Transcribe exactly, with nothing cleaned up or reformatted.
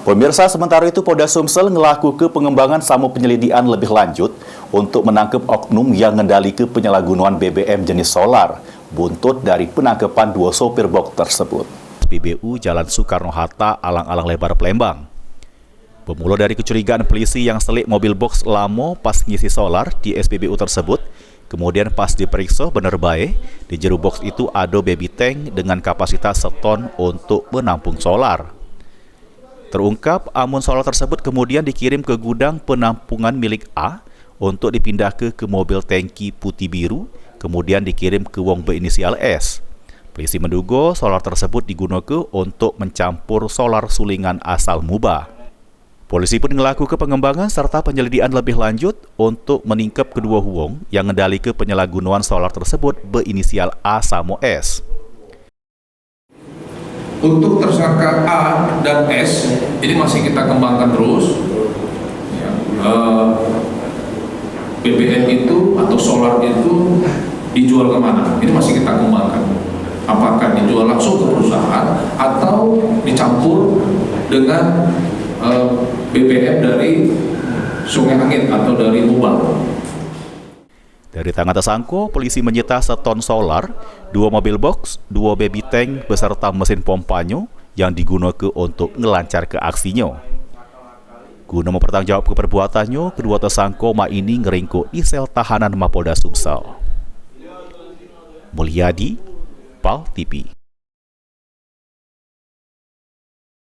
Pemirsa, sementara itu, Polda Sumsel ngelakuke pengembangan samo penyelidikan lebih lanjut untuk menangkep oknum yang ngendalike penyalahgunaan B B M jenis solar, buntut dari penangkepan dua sopir box tersebut. S P B U Jalan Soekarno Hatta, Alang-alang Lebar, Palembang. Bermula dari kecurigaan pelisi yang selik mobil box lamo pas ngisi solar di S P B U tersebut, kemudian pas diperiksa bener bae, di jero box itu ado baby tank dengan kapasitas seton untuk menampung solar. Terungkap, amun solar tersebut kemudian dikirim ke gudang penampungan milik A untuk dipindahke ke mobil tangki putih biru, kemudian dikirim ke wong berinisial S. Polisi menduga solar tersebut digunake untuk mencampur solar sulingan asal mubah. Polisi pun ngelakuke pengembangan serta penyelidikan lebih lanjut untuk meningkep kedua wong yang ngendalike penyalahgunaan solar tersebut berinisial A samo S. Untuk tersangka A dan S, ini masih kita kembangkan terus. Ya, eh, B B M itu atau solar itu dijual kemana? Ini masih kita kembangkan. Apakah dijual langsung ke perusahaan atau dicampur dengan, eh, B B M dari Sungai Angin atau dari Mubal? Dari tangan tersangka, polisi menyita seton solar, dua mobil box, dua baby tank beserta mesin pompanyo yang digunake untuk ngelancarke aksinyo. Guna mempertanggungjawabke perbuatannyo, kedua tersangka mak ini ngeringkuk di sel tahanan Mapolda Sumsel. Mulyadi, Pal T V.